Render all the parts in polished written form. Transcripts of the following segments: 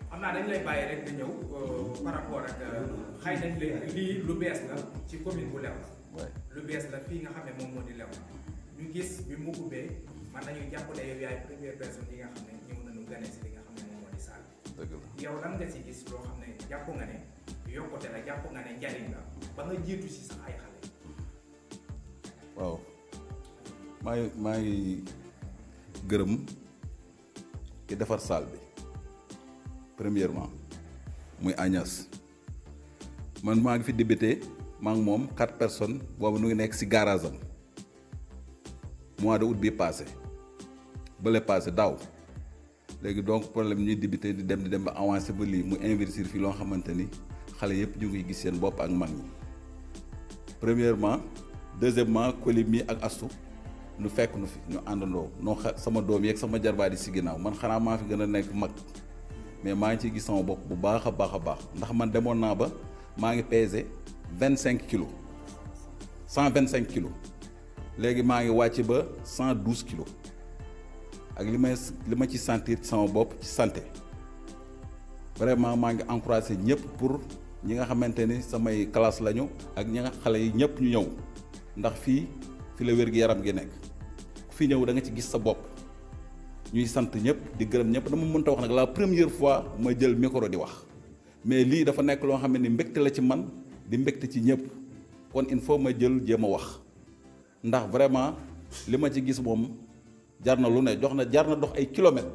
xam naa dañ lay bàyyi rek nga ñëw par rapport ak xëy nañ lii lu bees la ci commune bu Léona lu bees la fii nga xam ne moom moo di Léona ñu gis bi mu ubbee man nañu jàpp ne yow yaay première personne yi nga xam ne ñëw nañu gane si li nga xam ne moom moo di salle bi yow lan nga si gis loo xam ne jàpp nga ne yokkute la jàpp nga ne njariñ la ba nga jiitu si sax ay xale. waaw maa ngi gërëm ki defar salle bi premièrement muy Agnès man maa ngi fi débuté maa ngi moom 4 personnes boobu nu ngi nekk ci garage am mois de août bi passé bële passé daaw léegi donc problème ñuy débuté di dem ba avancé ba lii mu investir fii loo xamante ni xale yëpp ñu ngi gis seen bopp ak mag ñi premièrement deuxièmement Coly mi ak Astou nu fekk nu fi ñu àndandoo noo sama doom yeeg sama jarbaat yi ci ginnaaw man xanaa maa fi gën a nekk mag mais maa ngi ciy gis sama bopp bu baax a baax ndax man demoon naa ba maa ngi pesé 25 kilos 125 kilos léegi maa ngi wàcc ba 112 kilos ak li ma ci sentir ci sama bopp ci santé vraiment maa ngi encouragé ñëpp pour ñi nga xamante ni samay classe lañu ak ñi nga xale yi ñëpp ñu ñëw ndax fii la wér-gu-yaram gi nekk ku fi ñëw da nga ci gis sa bopp ñuy sant ñëpp di gërëm ñëpp dama mënta wax nag la première fois ma jël micro di wax mais lii dafa nekk loo xam ne ni mbégte la ci man di mbégte ci ñëpp kon il faut ma jël jéem a wax ndax vraiment li ma ci gis moom jar na lu ne jar na dox ay kilomètres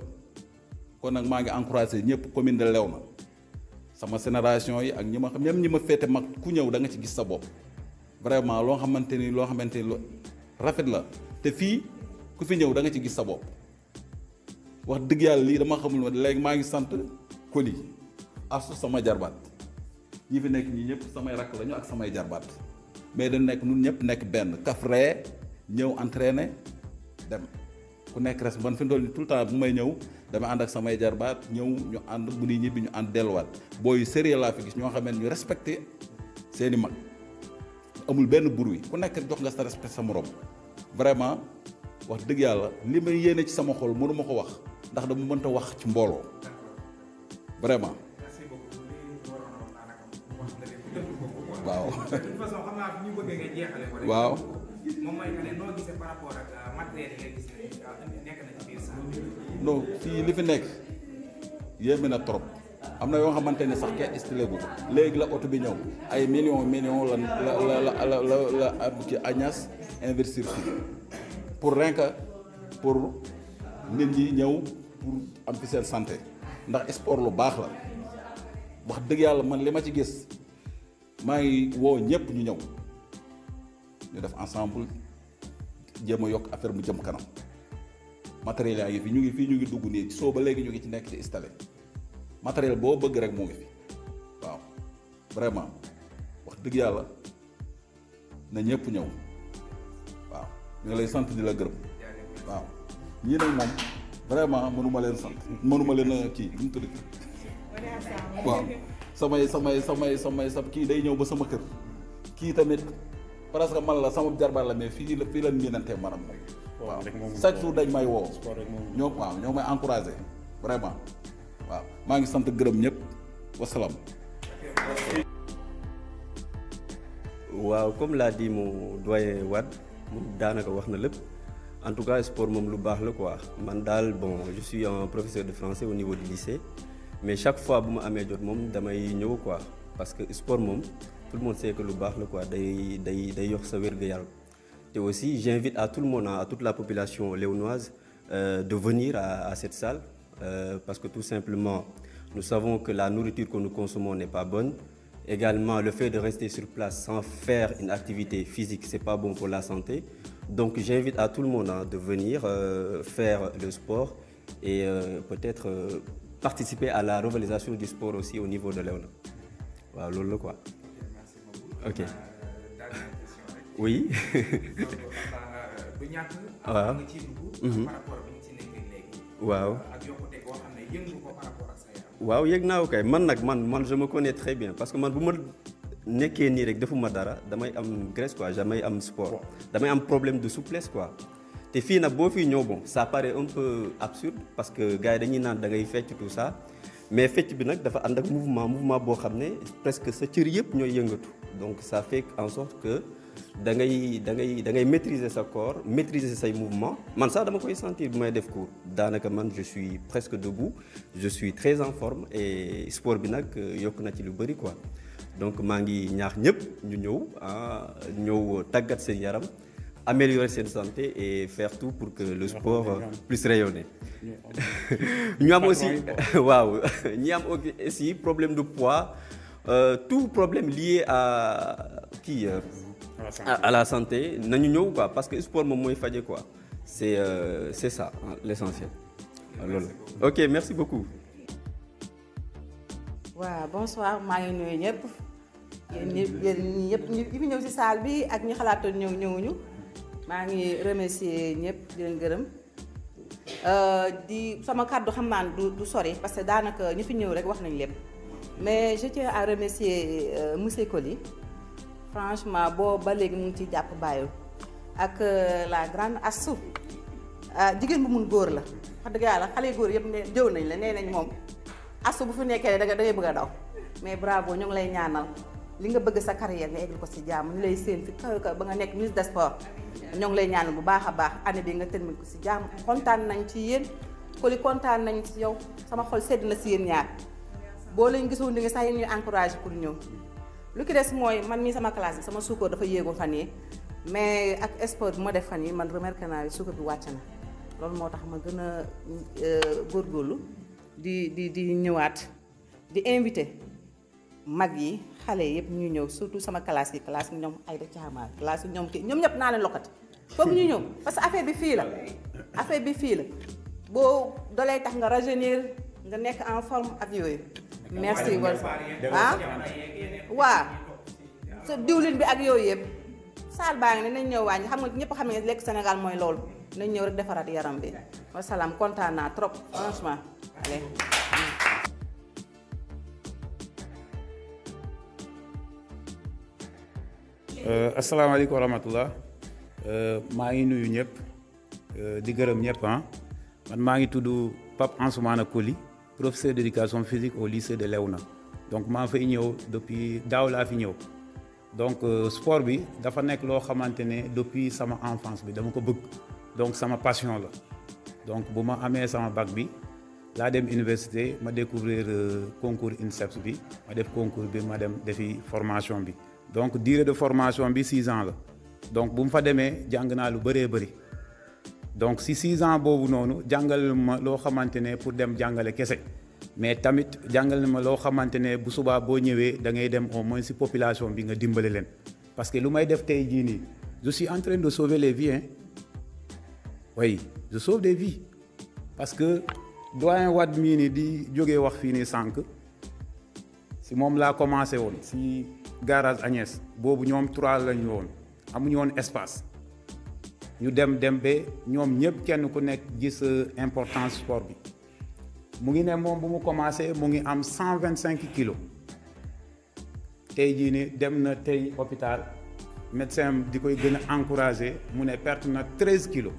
kon nag maa ngi encouragé ñëpp commune de Léona sama génération yi ak ñi ma xam même ñi ma féete mag ku ñëw da nga ci gis sa bopp vraiment loo xamante ni rafet la te fii ku fi ñëw da nga ci gis sa bopp wax dëgg yàlla lii dama xamul ma léegi maa ngi sant Coly Astou sama jarbaat ñi fi nekk ñi ñëpp samay rakk lañu ak samay jarbaat mais dañu nekk ñun ñëpp nekk benn kafree ñëw entraîner dem ku nekk res man fi ndool ni tout le temps bu may ñëw dama ànd ak samay jarbaat ñëw ñu ànd bu ñuy ñibbi ñu ànd delluwaat booy sérieux laa fi gis ñoo xam ne ñu respecté seeni mag amul benn bruit ku nekk jox nga sa respect sa morom vraiment wax dëgg yàlla li may yéene ci sama xol mënu ma ko wax ndax dama mënta wax ci mbooloo vraiment. waaw. de toute façon xam naa fi ñu bëggee nga jeexale ko rek. waaw. moom mooy que ne noo gisee par rapport ak matériel yi nga gis ne nekk na ci biir salle. non fii li fi nekk yéeme na trop. am na yoo xamante ne sax kenn stylé gu ko léegi la oto bi ñëw ay millions la ci Agnès investir fii pour rien que pour nit ñi ñëw pour am fi seen santé ndax sport lu baax la wax dëgg yàlla man li ma ci gis maa ngi woo ñëpp ñu ñëw ñu def ensemble jéem a yokk affaire mu jëm kanam matériel yaa ngi fi ñu ngi dugg nii soo ba léegi ñu ngi ci nekk ci installé matériel boo bëgg rek moo ngi fi waaw vraiment wax dëgg yàlla na ñëpp ñëw waaw ñu ngi lay sant di la gërëm waaw ñii nag moom vraiment mënuma leen sant mënuma leen a kii lu mu tudd waaw samay kii day ñëw ba sama kër kii tamit parce que man la sama jarbaat la mais fii la miinante maanaam moom waaw chaque jour dañ may woo ñoo may encouragé vraiment waaw maa ngi sant gërëm ñëpp wasalaam. waaw comme l'a dit mon doyen Wade moom daanaka wax na lépp en tout cas sport moom lu baax la quoi man daal bon je suis un professeur de français au niveau du lycée mais chaque fois bu ma amee jot moom damay ñëw quoi parce que sport moom tout le monde sait que lu baax la quoi day yokk sa wér-gu-yaram te aussi j'invite à tout le monde à toute la population léonoise de venir à cette salle. Parce que tout simplement, nous savons que la nourriture que nous consommons n'est pas bonne. Également, le fait de rester sur place sans faire une activité physique, c'est pas bon pour la santé. Donc, j'invite à tout le monde de venir faire le sport et peut-être participer à la revalorisation du sport aussi au niveau de Léona. Voilà, lolo quoi. Ok. Oui. waaw waaw yëg naa ko kay man je me connais très bien parce que man bu ma nekkee nii rek defuma dara damay am graisse quoi damay am sport damay am problème de souplesse quoi te fii nag boo fii ñëw bon ça paraît un peu absurde parce que gars yi dañuy naan da ngay fecc tout ça mais fecc bi nag dafa ànd ak mouvement boo xam ne presque sa cër yëpp ñooy yëngatu donc ça fait en sorte que da ngay maîtriser sa corps maîtriser say mouvements man sax dama koy sentir bu may def cours daanaka man je suis presque debout je suis très en forme et sport bi nag yokk na ci lu bëri quoi donc maa ngi ñaax ñëpp ñu ñëw tàggat seen yaram améliorer seen santé et faire tout pour que le sport puisse rayonner ñu am aussi waaw ñi am aussi problème de poids tout problème lié à la santé nañu ñëw quoi parce que sport moom mooy faje quoi c'est ça l'essentiel loolu ok merci beaucoup. waaw bonsoir maa ngi nuyu ñëpp yéen ñëpp ñi fi ñëw ci salle bi ak ñi xalaatoon ñëwuñu maa ngi remercier ñëpp di leen gërëm di sama kàddu xam naa du sori parce que daanaka ñi fi ñëw rek wax nañ lépp mais je tiens à remercier monsieur Coly franchement boo ba léegi mu ngi ciy jàpp bàyyil ak la grande Assou jigéen bu mun góor la wax dëgg yàlla xale góor yëpp ne jëw nañ la nee nañ moom Assou bu fi nekkee da ngay bëgg a daw mais bravo ñu ngi lay ñaanal li nga bëgg sa carrière nga eggal ko ci jàmm ñu lay séen fi kaw ba nga nekk ministre des sports ñoo ngi lay ñaanal bu baax a baax année bi nga termine ko ci jàmm kontaan nañ ci yéen Coly kontaan nañ ci yow sama xol sedd na ci yéen ñaar boo leen gisoon di nga sax yéen ñuy encouragé pour ñëw lu ki des mooy man mii sama classe bi sama suukar dafa yéegoo fan yi mais ak sport bi ma def fan yi man remarqué naa ne suukar bi wàcc na loolu moo tax ma gën a góorgóorlu di ñëwaat di invité mag yi xale yëpp ñu ñëw surtout sama classe yi ñoom ay da caamaar classe yi ñoom kii ñoom ñëpp naa leen lokkati foog ñu ñëw parce que affaire bi fii la boo dalay tax nga rajeunir nga nekk en forme ak yooyu merci Wolf waa sa diwlin bi ak yooyu yëpp saal baa ngi ne nañ ñëw wàññi xam nga ñëpp xam ne lekk Sénégal mooy loolu nañ ñëw rek defaraat yaram bi wasalaam kontaan naa trop franchement allez. asalaamaaleykum wa rahmatullah maa ngi nuyu ñëpp di gërëm ñëpp man maa ngi tudd Pape Ansoumana Coly professeur d'éducation physique au lycée de Léona donc maa fay ñëw depuis daaw laa fi ñëw donc sport bi dafa nekk loo xamante ne depuis sama enfance bi dama ko bëgg donc sama passion la donc bu ma amee sama bac bi laa dem université ma découvrir concours INSEPS bi ma def concours bi ma dem defi formation bi donc durée de formation bi 6 ans la donc bu mu fa demee jàng naa lu bëree bëri donc si 6 ans boobu noonu jàngal ma loo xamante ne pour dem jàngale kese mais tamit jàngal ma loo xamante ne bu subaa boo ñëwee da ngay dem au moins si population bi nga dimbale leen parce que lu may def tey jii nii je suis en train de sauver les vies hein oui je sauve des vies parce que doyen Wade mii ni di jógee wax fii nii sànq si moom laa commencé woon si garage Agnès boobu ñoom 3 lañu woon amuñu woon espace ñu dem ba ñoom ñëpp kenn ku nekk gis importance sport bi mu ngi ne moom bu mu commencé mu ngi am 125 kilos tey jii ni dem na tey hôpital médecin di koy gën a encouragé mu ne perte na 13 kilos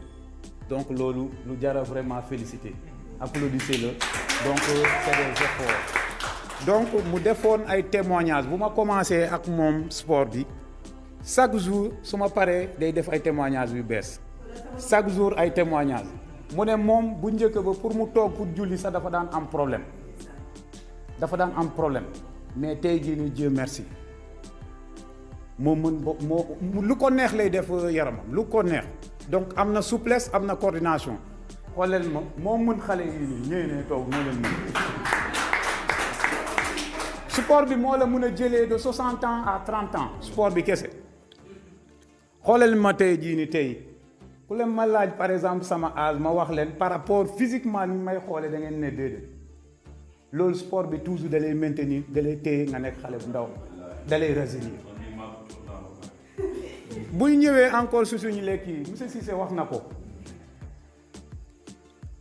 donc loolu lu jara vraiment félicité applaudissez-le donc c'est des efforts donc mu defoon ay témoignages bu ma commencé ak moom sport bi chaque jour su ma paree day def ay témoignages yu bees chaque jour ay témoignages mu ne moom bu njëkk ba pour mu toog pour julli sax dafa daan am problème mais tey jii ni Dieu merci moo lu ko neex lay def yaramam lu ko neex donc am na souplesse am na coordination xooleel ma moo mën xale yi nii ñëwee ne toog moo leen mën sport bi moo la mën a jëlee de 60 ans à 30 ans sport bi kese xooleel ma tey jii ni tey ku leen ma laaj par exemple sama âge ma wax leen par rapport physiquement ni may xoolee da ngeen ne déedéet loolu sport bi toujours da lay maintenir da lay téye nga nekk xale bu ndaw da lay rajeunir buy ñëwee encore su suñu lekk yi monsieur Cissé wax na ko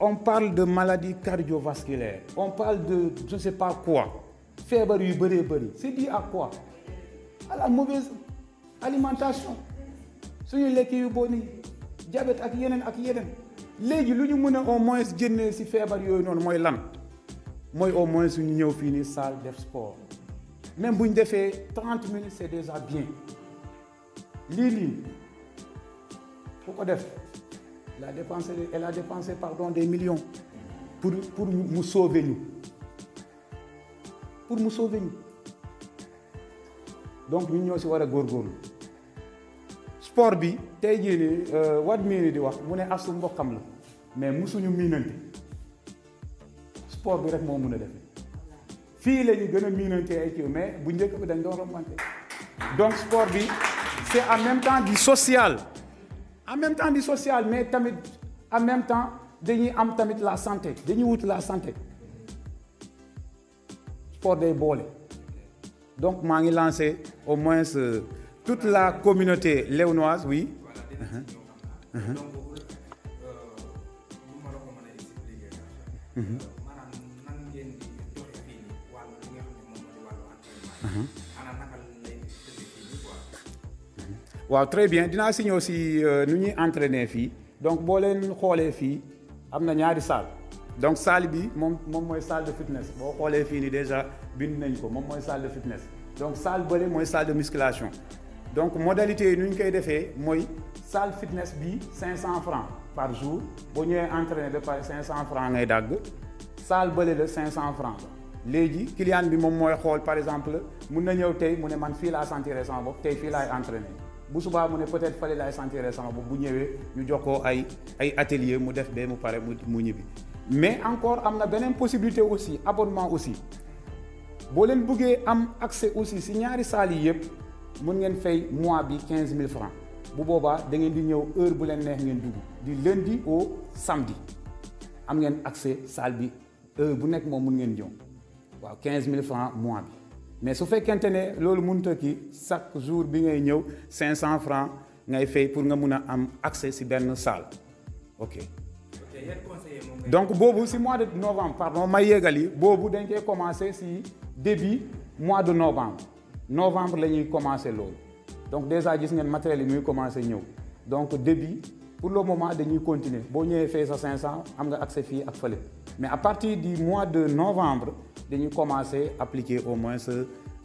on parle de maladie cardiovasculaire on parle de je ne sais pas quoi feebar yu bëree bëri c'est dû à quoi à la mauvaise alimentation suñu lekk yu bon yi diabète ak yeneen léegi lu ñu mën a au moins génnee ci feebar yooyu noonu mooy lan mooy au moins ñu ñëw fii nii salle def sport même bu ñu defee 30 minutes c'est déjà bien lii nii ku ko def elle a dépensé pardon des millions pour mu sauver ñu donc ñu ñoo ci war a góorgóorlu sport bi tey jii nii Wade mii di wax mu ne asu mbokkam la mais musuñu miinante sport bi rek moo mun a def fii la ñu gën a miinante ay kii mais bu njëkk bi dañ doon rombante donc sport bi c'est en même temps du social mais tamit en même temps dañuy am tamit la santé dañuy wut la santé sport day boole donc maa ngi lancé au moins toute la communauté léonoise oui. waaw très bien dinaa si ñëw si nu ñuy entraîner fii donc boo leen xoolee fii am na ñaari salle donc salle bi moom mooy salle de fitness boo xoolee fii nii déjà bind nañ ko moom mooy salle de fitness donc salle bële mooy salle de musculation donc modalité yi nu ñu koy defee mooy salle fitness bi 500 francs par jour boo ñëwee entraîner ba pare 500 francs ngay dagg salle bële la 500 francs la léegi client bi moom mooy xool par exemple mun na ñëw tey mu ne man fii laa sentir sama bopp tey fii laay entraîner bu subaa mu ne peut-être fële laay sentir sama bopp bu ñëwee ñu jox ko ay atelier mu def ba mu pare mu ñibbi mais encore am na beneen possibilité aussi abonnement aussi boo leen bëggee am accès aussi si ñaari salles yi yëpp mën ngeen fay mois bi 15 000 francs bu boobaa da ngeen di ñëw heure bu leen neex ngeen dugg du lundi au samedi am ngeen accès salle bi heure bu nekk moom mën ngeen ñëw waaw 15 000 francs mois bi mais su fekkente ne loolu mënut a kii chaque jour bi ngay ñëw 500 francs ngay fay pour nga mun a am accès si benn salle ok. donc boobu si mois de novembre pardon may yeggali boobu dañ koy commencer si début mois de novembre la ñuy commencer loolu donc déjà gis ngeen matériel yi muy commencer ñëw donc début pour le moment dañuy continuer boo ñëwee fay sa 500 am nga accès fii ak fële mais à partir du mois de novembre dañuy commencer appliquer au moins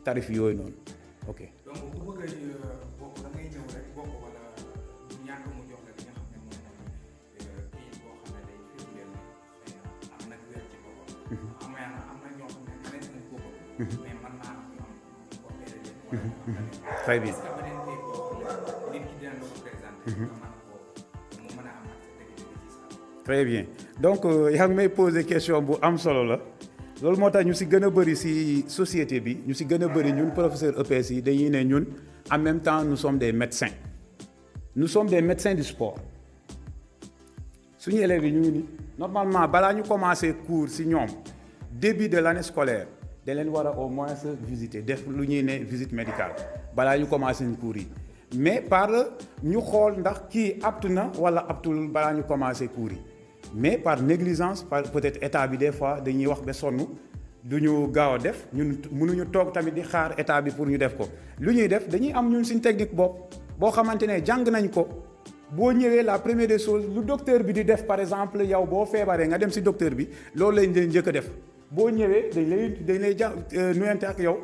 tarif yooyu noonu ok. donc bu bëgg a bokk da ngay ñëw rek bokk wala ñàkk mu jox la li nga xam ne moom mooy kii boo xam ne day firndeel ne am na wér ci boppam. am na ñoo xam ne dinañ nañ ko bëgg. mais man naa am ñoom ko opéré. très bien. est-ce que beneen kii boo xam ne nit ki dina la ko présenter. nga mën ko mu mën a am accès dëgg-dëgg ci ça. très bien donc yaa ngi may poser question bu am solo la. loolu moo tax ñu si gën a bëri si société bi ñu si gën a bëri ñun professeur EPS yi dañuy ne ñun en même temps nous sommes des médecins du sport suñu élèves yi ñu ngi ni normalement balaa ñu commencer cours si ñoom début de l'année scolaire da leen war a au moins visiter def lu ñuy ne visite médicale balaa ñu commencer cours yi mais par ñu xool ndax kii apte na wala aptul balaa ñu commencer cours yi. mais par négligence par peut-être état bi des fois dañuy wax ba sonn du ñu gaaw a def ñun mënuñu toog tamit di xaar état bi pour ñu def ko lu ñuy def dañuy am ñun suñ technique bopp boo xamante ne jàng nañ ko boo ñëwee la première des choses lu docteur bi di def par exemple yow boo feebaree nga dem ci docteur bi loolu lañ leen njëkk a def boo ñëwee dañ lay nuyante ak yow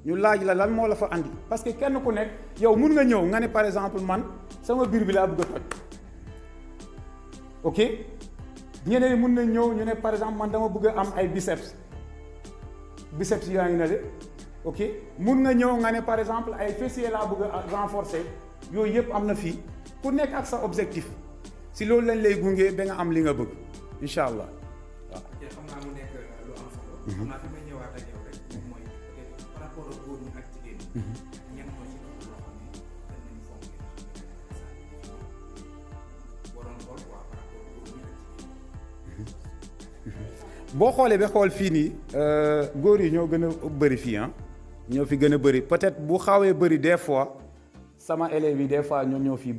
ñu laaj la lan moo la fa andi parce que kenn ku nekk yow mun nga ñëw nga ne par exemple man sama biir bi laa bëgg a toj ok. ñeneen mën nañ ñëw ñu ne par exemple man dama bëgg a am ay biceps yaa ngi ne de ok mun nga ñëw nga ne par exemple ay fessiers laa bëgg a renforcer yooyu yëpp am na fii ku nekk ak sa objectif si loolu lañ lay gunge ba nga am li nga bëgg incha allah waaw. ok xam naa mu nekk lu am solo. xam naa fi may ñëwaat ak yow rek moom mooy par rapport ak góor ñi ak jigéen ñi. ñenn ñoo ci doon loo xam ne dañ nañu fonk li nga xam ne waroon xool quoi par rapport ak góor ñi ak jigéen ñi. boo xoolee ba xool fii nii góor yi ñoo gën a bëri fii ah ñoo fi gën a bëri peut-être bu xawee bëri des fois sama élèves yi des fois ñoo fi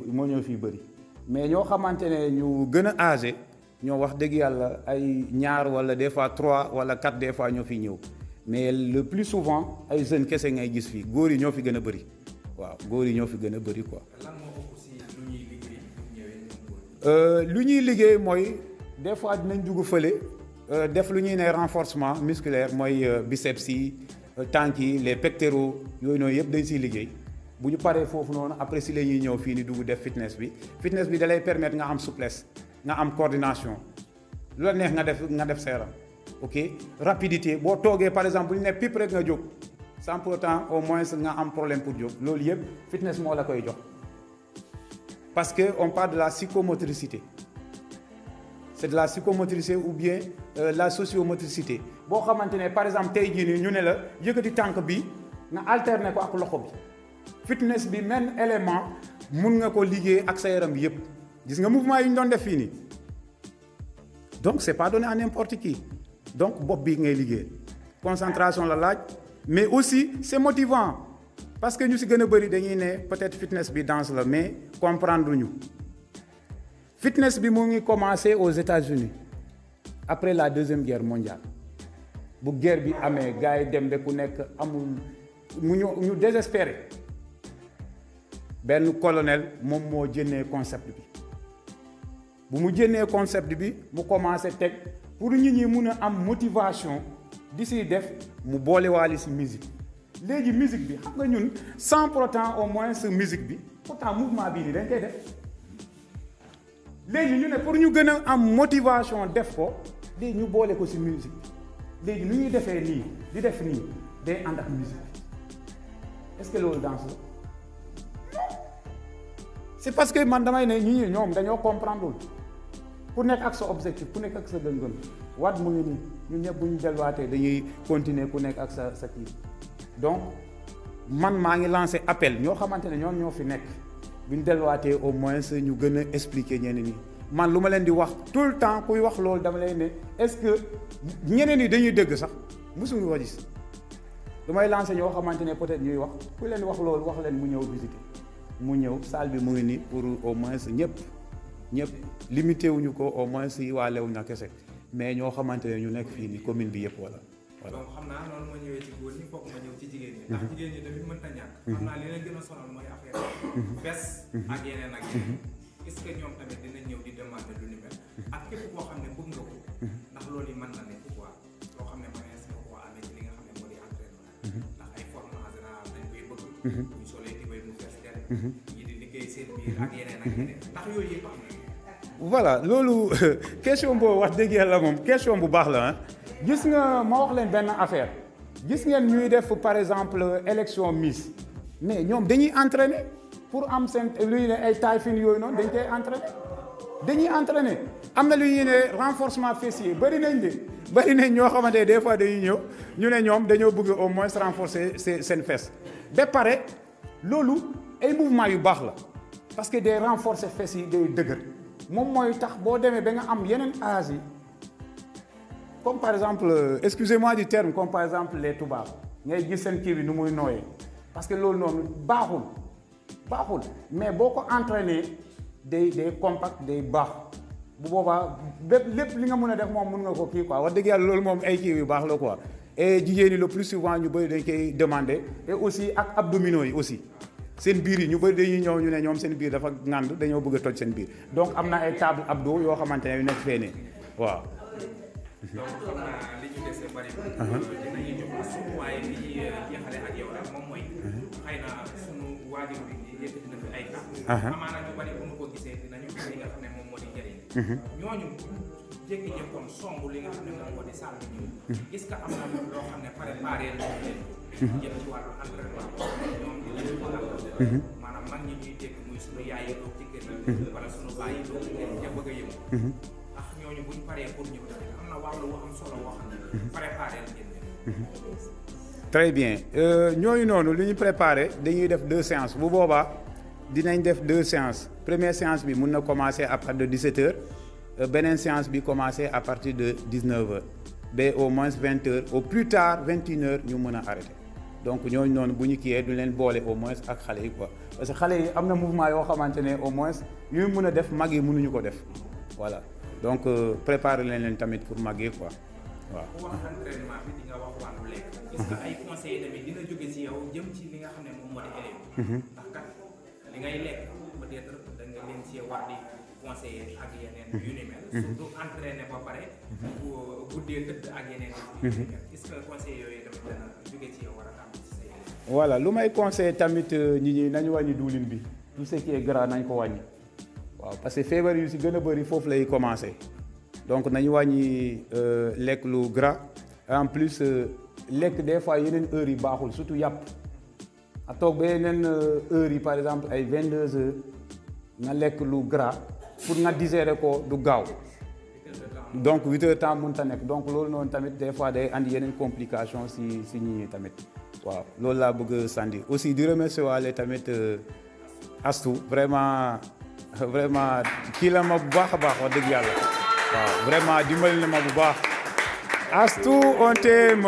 bëri mais ñoo xamante ne ñu gën a âgé ñoo wax dëgg yàlla ay ñaar wala des fois 3 wala 4 des fois ñoo fi ñëw mais le plus souvent ay jeunes kese ngay gis fii góor yi ñoo fi gën a bëri waaw góor yi ñoo fi gën a bëri quoi. lan moo ëpp si lu ñuy liggéey bu ñëwee ñoom góor ñi. lu ñuy liggéey mooy des fois dinañ dugg fële def lu ñuy ne renforcement musculaire mooy biceps yi tànk yi les pectoraux yooyu noonu yëpp dañ siy liggéey bu ñu paree foofu noonu après si la ñuy ñëw fii ni dugg def fitness bi da lay permettre nga am souplesse nga am coordination lu la neex nga def sa yaram ok rapidité boo toogee par exemple bu ñu ne pip rek nga jóg sans pour autant au moins nga am problème pour jóg loolu yëpp fitness moo la koy jox parce que on parle de la psychomotricité c'est de la psychomotricité ou bien la sociomotricité boo xamante ne par exemple tey jii nii ñu ne la yëkkati tànk bi nga alterner ko ak loxo bi fitness bi même élément mun nga ko liggéey ak sa yaram bi yëpp gis nga mouvement yi ñu doon def fii nii donc c'est pas donné à n'importe qui donc bopp bi ngay liggéey concentration la laaj mais aussi c'est motivant parce que ñu si gën a bëri dañuy ne peut-être fitness bi danse la mais comprendre ñu fitness bi mu ngi commencé aux États-Unis après la deuxième guerre mondiale bu guerre bi amee gars yi dem ba ku nekk amul ñu désespéré benn colonel moom moo jënnee concept bi bu mu jënnee concept bi mu commencé teg pour nit ñi mun a am motivation di si def mu boolewaale si musique léegi musique bi xam nga ñun sans pour autant au moins ce musique bi pourtant mouvement bii nii dañ koy def léegi ñu ne pour ñu gën a am motivation def ko léegi ñu boole ko si musique bi léegi nu ñuy defee nii di def nii day ànd ak musique bi est-ce que loolu danse la c'est parce que man damay ne ñi ñoom dañoo comprendre ku nekk ak sa objectif ku nekk ak sa gën-gën waat mu ngi nii ñun ñëpp bu ñu delluwaatee dañuy continuer ku nekk ak sa kii donc man maa ngi lancé appel ñoo xamante ne ñoom ñoo fi nekk bu ñu delluwaatee au moins ñu gën a expliquer ñeneen ñi man lu ma leen di wax tout le temps kuy wax loolu dama lay ne est-ce que ñeneen ñi dañuy dégg sax mosuñu ko gis lu may lancé ñoo xamante ne peut-être ñuy wax ku leen wax loolu wax leen mu ñëw visiter mu ñëw salle bi mu ngi nii pour au moins ñëpp limité wuñu ko au moins yi waa Léona kese mais ñoo xamante ne ñu nekk fii ni commune bi yëpp wala. donc xam naa noonu ma ñëwee ci góor ñi foog ma ñëw ci jigéen ñi. ndax jigéen ñi tamit mënta ñàkk. xam naa li leen gën a sonal mooy affaire bes ak yeneen ak yeneen. est-ce que ñoom tamit dinañ ñëw di demander lu ni mel. ak képp koo xam ne bëgg nga ko. ndax loolu yi mën na nekk quoi loo xam ne mënees nga koo amee ci li nga xam ne moo di entraînement. ndax ay formes en général dañ koy bëgg. buñ solee di koy mu fees del. ñi di liggéey seen biir ak yeneen ak yeneen ndax yooyu yëpp am na. voilà loolu question boobu wax dëgg yàlla moom question bu baax la ah. gis nga ma wax leen benn affaire gis ngeen ñuy def par exemple élection Miss mais ñoom dañuy entraîner pour am seen luy ne ay taille fine yooyu noonu dañ koy entraîner am na lu ñuy ne renforcement fessier bëri nañ ñoo xamante ne des fois dañuy ñëw ñu ne ñoom dañoo bëgg au moins renforcer seen fesse ba pare loolu ay mouvement yu baax la parce que day renforcer fesse yi day dëgër moom mooy tax boo demee ba nga am yeneen âge yi comme par exemple excusez-moi du terme comme par exemple les tubaab ngay gis seen kii bi nu muy nooyee parce que loolu noonu baaxul mais boo ko entraîner day compact day baax bu boobaa lépp li nga mën a def moom mën nga ko kii quoi wax dëgg yàlla loolu moom ay kii yu baax la quoi et jigéen ñi le plus souvent ñu bëri dañ koy demander et aussi ak abdominaux yi aussi seen biir yi ñu bëri dañuy ñëw ñu ne ñoom seen biir dafa ngand dañoo bëgg a toj seen biir donc am na ay table abdos yoo xamante ne yu nekk fee ne waaw. donc xam naa li ñu dese bari. dinañu jox suuf waaye li ñuy jeexale ak yow rek moom mooy. xëy na sunu waajur bi yëkkati na fi ay kàddu. amaana ñu bari bu ñu ko gisee dinañu gis li nga xam ne moom moo di njëriñ. ñooñu jékki-jékkoon song li nga xam ne moom moo di salle bi ñëw. est-ce que am na loo xam ne préparé nañu leen. jëm ci wàllu entraînement ñoom dinañu ko am. maanaam mag ñi ñuy dégg muy sunu yaay yi toog ci kër yi. wala sunu baay yi toog ci kër yi ña bëgg a yëngu. ndax ñooñu buñ paree pour ñëw tamit am na wàllu wu am solo boo xam ne préparé ngeen leen. très bien ñooñu noonu li ñu préparé dañuy def 2 séances bu boobaa dinañ def 2 séances première séance bi mun na commencer à partir de 17h beneen séance bi commencer à partir de 19h ba au moins 20h au plus tard 21h ñu mën a arrêter donc ñooñu noonu bu ñu kiiyee du leen boole au moins ak xale yi quoi parce que xale yi am na mouvement yoo xamante ne au moins ñuy mën a def mag yi mënuñu ko def voilà donc préparer leen tamit pour mag yi quoi waaw. ku wax entraînement bi di nga wax wàllu lekk. est-ce que ay conseils tamit dina jóge ci yow jëm ci li nga xam ne moom moo di élève. ndax kat li ngay lekk peut-être da nga leen ci war di conseiller ak yeneen yu ni mel. surtout entraîné ba pare. guddee tëdd ak yeneen yu ni mel. est-ce que conseil yooyu tamit dana jóge ci yow war a am ci say. voilà lu may conseiller tamit nit ñi nañu wàññi diwlin bi tout ce qui est gras nañ ko wàññi waaw parce que feebar yu si gën a bëri foofu lay commencer donc nañu wàññi lekk lu gras en plus lekk des fois yeneen heures yi baaxul surtout yàpp a toog ba yeneen heures yi par exemple ay 22 heures nga lekk lu gras pour nga digérer ko du gaaw donc 8 heures temps mënut a nekk donc loolu noonu tamit des fois day andi yeneen complication si nit ñi tamit waaw loolu laa bëgg sandi aussi di remercier waale tamit Astou vraiment kii la ma bu baax a baax wax dëgg yàlla waaw vraiment dimbali na ma bu baax Astou on t'aime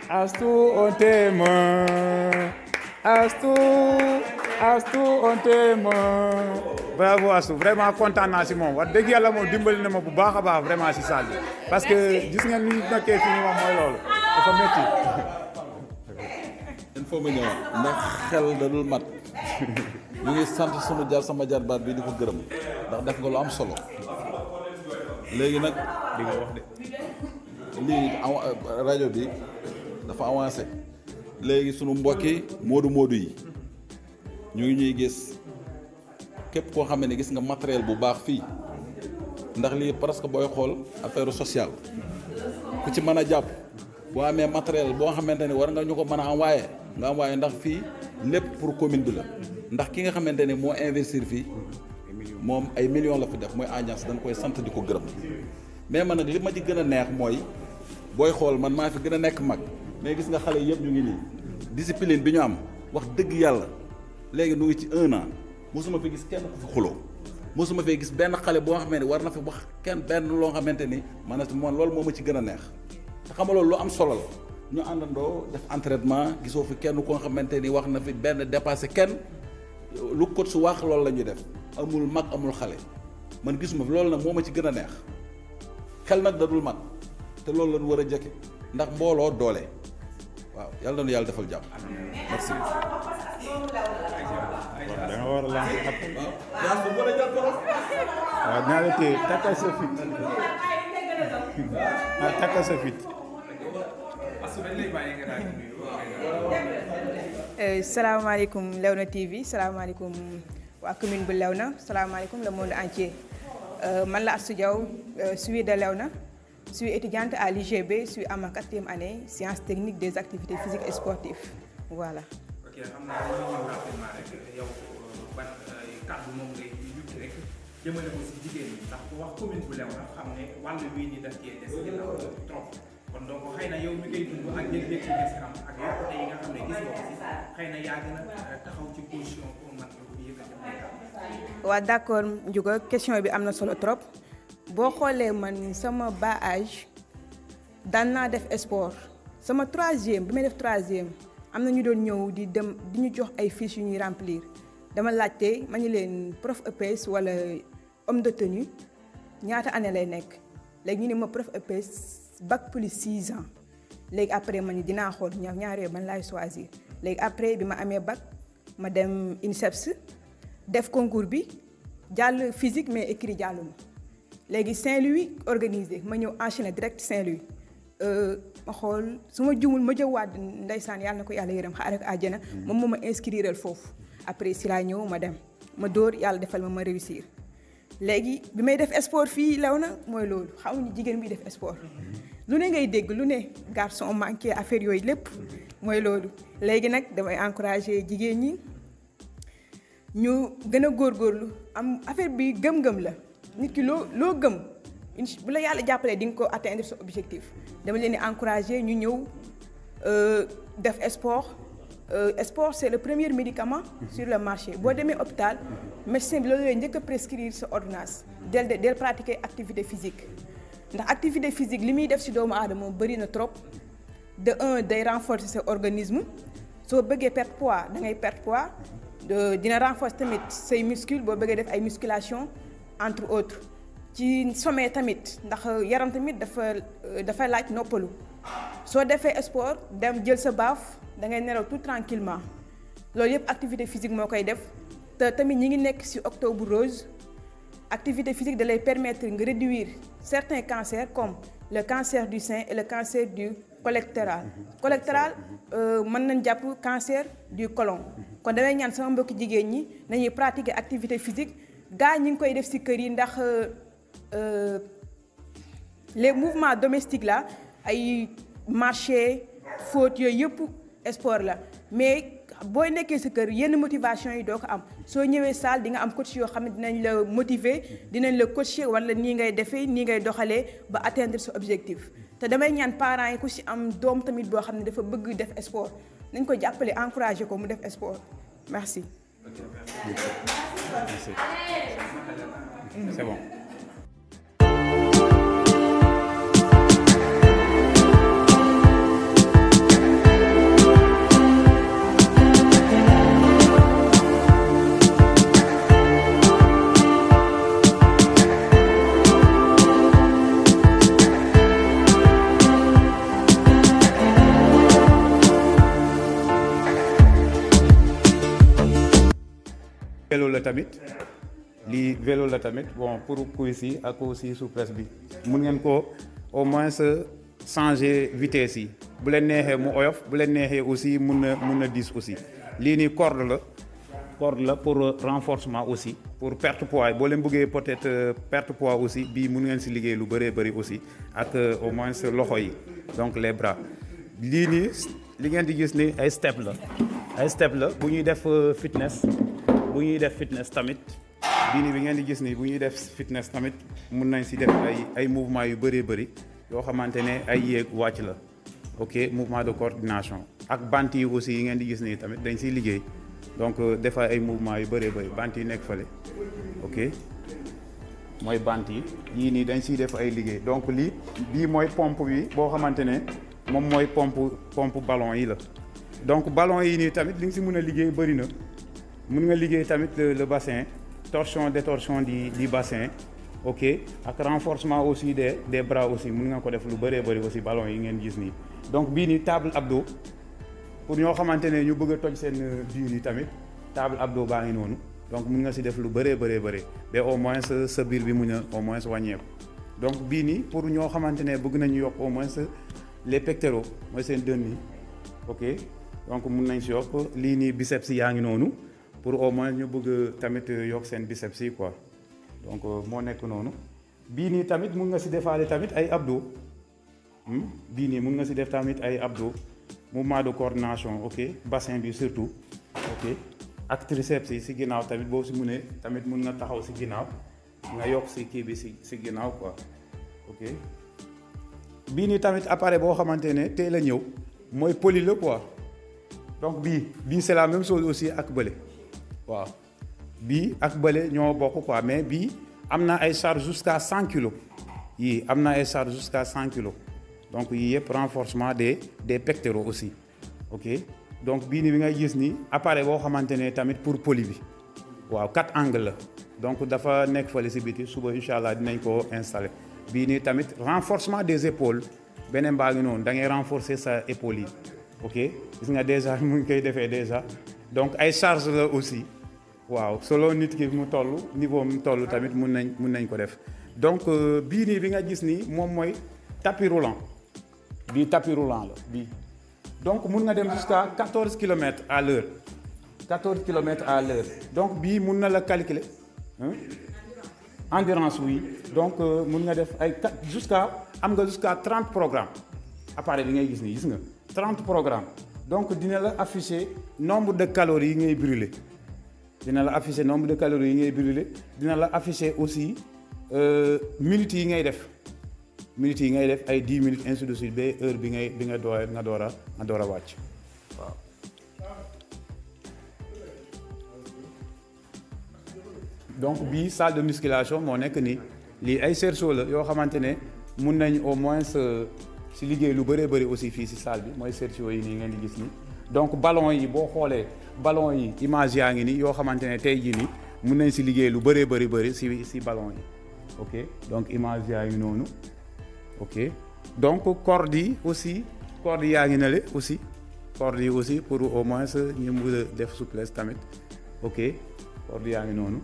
Astou on t'aime Astou on t'aime bravo Astou vraiment kontaan naa si moom wax dëgg yàlla moom dimbali na ma bu baax a baax vraiment si salle bi parce que gis nga ni nekkee fii nii moom mooy loolu dafa métti. il faut ma ñëw ndax xel da dul mat ñu ngi sant sama jarbaat bi di ko gërëm ndax def nga lu am solo léegi nag li nga wax de lii rajo bi dafa avancé léegi sunu mbokki moodu yi ñu ngi ñuy gis képp koo xam ne gis nga matériel bu baax fii ndax lii presque booy xool affaire sociale ku ci mën a jàpp boo amee matériel boo xamante ne war nga ñu ko mën a envoyé ndax fii lépp pour commune bi la ndax ki nga xamante ne moo investir fii moom ay millions la fi def mooy Agnès dañ koy sant di ko gërëm mais man nag li ma ci gën a neex mooy booy xool man maa fi gën a nekk mag mais gis nga xale yëpp ñu ngi nii discipline bi ñu am wax dëgg yàlla léegi nu ngi ci 1 an mosuma fi gis kenn ku fi xuloo mosuma fee gis benn xale boo xamante ni war na fi wax kenn benn loo xamante ni man loolu moo ma ci gën a neex te xam nga loolu lu am solo la ñu àndandoo def entraînement gisoo fi kenn koo xamante ni wax na fi benn dépassé kenn lu ko su wax loolu la ñuy def amul mag amul xale man gisuma fi loolu nag moo ma ci gën a neex xel nag da dul mag te loolu lañu war a jëkke ndax mbooloo doole waaw yàlla na yàlla defal jàmm merci. da nga war a lancer appel. waaw naa la téye takkal sa fit takkal sa fit. salaamaaleykum Léona TV salaamaaleykum waa commune bu Léona salaamaaleykum le monde entier man la Astou Diaw suis de Léona suis étudiante à l'UGB suis à ma 4e année sciences techniques des activités physiques et sportives voilà. ok xam naa dañuy ñëw rapidement rek yow ban kàddu moom ngay yukki rek jëmale ko si jigéen ñi ndax ku wax commune bu Léona xam ne wàllu wii nii daf cee des ginnaaw trop. kon donc xëy na yow mi ngay dund ak yëg-yëg yi nga si am ak yokkute yi nga xam ne gis nga ko si xëy na yaa gën a taxaw ci position pour man yow yëkkati. waaw d'accord Ndiouga question bi am na solo trop boo xoolee man sama bas âge daan naa def sport sama 3e bi may def 3e am na ñu doon ñëw di ñu jox ay fiches yu ñuy remplir dama laajte ma ñu leen prof EPS wala homme de tenue ñaata année lay nekk léegi ñu ne ma prof EPS. bac plus 6 ans léegi après ma ni dinaa xool ñaar yooyu man laay choisir léegi après bi ma amee bac ma dem INSEPS def concours bi jàll physique mais écrit jàlluma léegi Saint-Louis organisé ma ñëw enchaîner direct Saint-Louis ma xool su ma jumul ma jëwaat ndeysaan yàlla na ko yàlla yërëm xaare ko àjjana moom moo ma inscrire foofu après si laa ñëw ma dem ma dóor yàlla defal ma réussir léegi bi may def sport fii Léona mooy loolu xamuñu jigéen bi def sport lu ne ngay dégg lu ne garçon manqué affaire yooyu lépp mooy loolu léegi nag damay encourager jigéen ñi ñu gën a góorgóorlu am affaire bi gëm-gëm la nit ki loo gëm bu la yàlla jàppalee di nga ko atteindre sa objectif dama leen di encourager ñu ñëw def sport. Sport c'est le premier médicament sur le marché boo demee hôpital médecin bi loolu lay njëkk a prescrire sa ordonnance del pratiquer activité physique ndax activité physique li muy def ci doomu aadama bëri na trop de un day renforcer sa organisme soo bëggee perdre poids da ngay perdre poids dina renforcer tamit say muscles boo bëggee def ay musculation entre autres ci sommeil tamit ndax yaram tamit dafa laaj noppalu soo defee sport dem jël sa baaf da ngay nelaw tout tranquillement loolu yëpp activité physique moo koy def te tamit ñi ngi nekk ci octobre rose activité physique da lay permettre nga réduire certains cancers comme le cancer du sein et le cancer du colorectal. Colorectal mën nañ jàpp cancer du côlon. kon damay ñaan sama mbokki jigéen ñi nañuy pratiquer activité physique gaa ñi ngi koy def ci kër yi ndax les mouvements domestiques là ay marcher fóot yooyu yëpp sport la mais booy nekkee sa kër yenn motivation yi doo ko am soo ñëwee salle di nga am coach yoo xam ne dinañ la motiver dinañ la coacher wala nii ngay defee nii ngay doxalee ba atteindre sa objectif te damay ñaan parents yi ku ci am doom tamit boo xam ne dafa bëgg def sport nañ ko jàppale encourager ko mu def sport merci. C'est bon. Vélo la tamit lii vélo la tamit bon pour kuy si ak aussi souplesse bi mun ngeen ko au moins changer vitesse yi bu leen neexee mu oyof bu leen neexee aussi mun na diis aussi lii nii corde la pour renforcement aussi pour perte poids boo leen bëggee peut-être perte poids aussi bii mun ngeen si liggéey lu bëree bëri aussi ak au moins loxo yi donc les bras lii nii li ngeen di gis ni ay step la bu ñuy def fitness. bu ñuy def fitness tamit bii nii bi ngeen di gis nii bu ñuy def fitness tamit mun nañ si def ay mouvement yu bëree bëri yoo xamante ne ay yéeg wàcc la ok mouvement de coordination ak bant yi aussi yi ngeen di gis nii tamit dañ siy liggéey donc defa ay mouvement yu bëree bëri bant yi nekk fële ok mooy bant yi yii nii dañ siy def ay liggéey donc bii mooy pompe bi boo xamante ne moom mooy pompe ballon yi la donc ballon yi nii tamit li nga si mën a liggéey bëri na mën nga liggéey tamit le bassin torsion détorsion du bassin ok ak renforcement aussi des bras aussi mën nga ko def lu bëree bëri aussi ballon yi ngeen gis nii donc bii nii table abdos pour ñoo xamante ne ñu bëgg a toj seen biir yi tamit table abdos baa ngi noonu donc mën nga si def lu bëree bëri ba au moins sa biir bi mun a au moins wàññeeku donc bii nii pour ñoo xamante ne bëgg nañu yokk au moins les pectoraux mooy seen dënn yi ok donc mun nañ si yokk lii nii biceps yaa ngi noonu pour au moins ñu bëgg tamit yokk seen biceps yi quoi donc moo nekk noonu bii nii tamit mun nga si defaale tamit ay abdos bii nii mun nga si def tamit ay abdos mouvement de coordination ok bassin bi surtout ok ak triceps yi si ginnaaw tamit boo si munee tamit mun nga taxaw si ginnaaw nga yokk si kii bi si ginnaaw quoi ok bii nii tamit appareil boo xamante ne teel a ñëw mooy poly la quoi donc bii c'est la même chose aussi ak bële waaw bii ak bële ñoo bokk quoi mais bii am na ay charge jusqu'à 100 kilos yii am na ay charge jusqu'à 100 kilos donc yii yëpp renforcement des pectoraux aussi ok donc bii ni bi ngay gis ni appareil boo xamante ne tamit pour poly bi waaw 4 angles la donc dafa nekk fële si biti suba incha allah dinañ ko installer bii nii tamit renforcement des épaules beneen baa ngi noonu da ngay renforcer sa épaule yi ok gis nga déjà mu ngi koy defee déjà donc ay charge la aussi waaw solo nit ki mu toll niveau mu toll tamit mun nañ ko def donc bii nii bi nga gis ni moom mooy tapis roulant bii tapis roulant la bii donc mun nga dem jusqu'à 14 kilomètres à l'heure 14 kilomètres à l'heure donc bii mun na la calculer endurance oui donc mun nga def ay jusqu'à 30 programmes appareil bi ngay gis nii gis nga 30 programmes donc dina la afficher nombre de calories yi ngay brûler dina la afficher nombre de calories yi ngay brûler dina la afficher aussi minutes yi ngay def ay 10 minutes ainsi de suite ba heure bi nga door a wàcc waaw. donc bii salle de musculation moo nekk nii lii ay cerceaux la yoo xamante ne mun nañ au moins si liggéey lu bëree bëri aussi fii si salle bi mooy cerceaux yi nii ngeen di gis nii donc ballon yi boo xoolee ballon yi image yaa ngi nii yoo xamante ne tey jii nii mun nañ si liggéey lu bëree bëri si ballon yi ok donc image yaa ngi noonu ok donc corde yi aussi corde yaa ngi nale aussi corde yi aussi pour au moins ñu mën a def souplesse tamit ok ordre yaa ngi noonu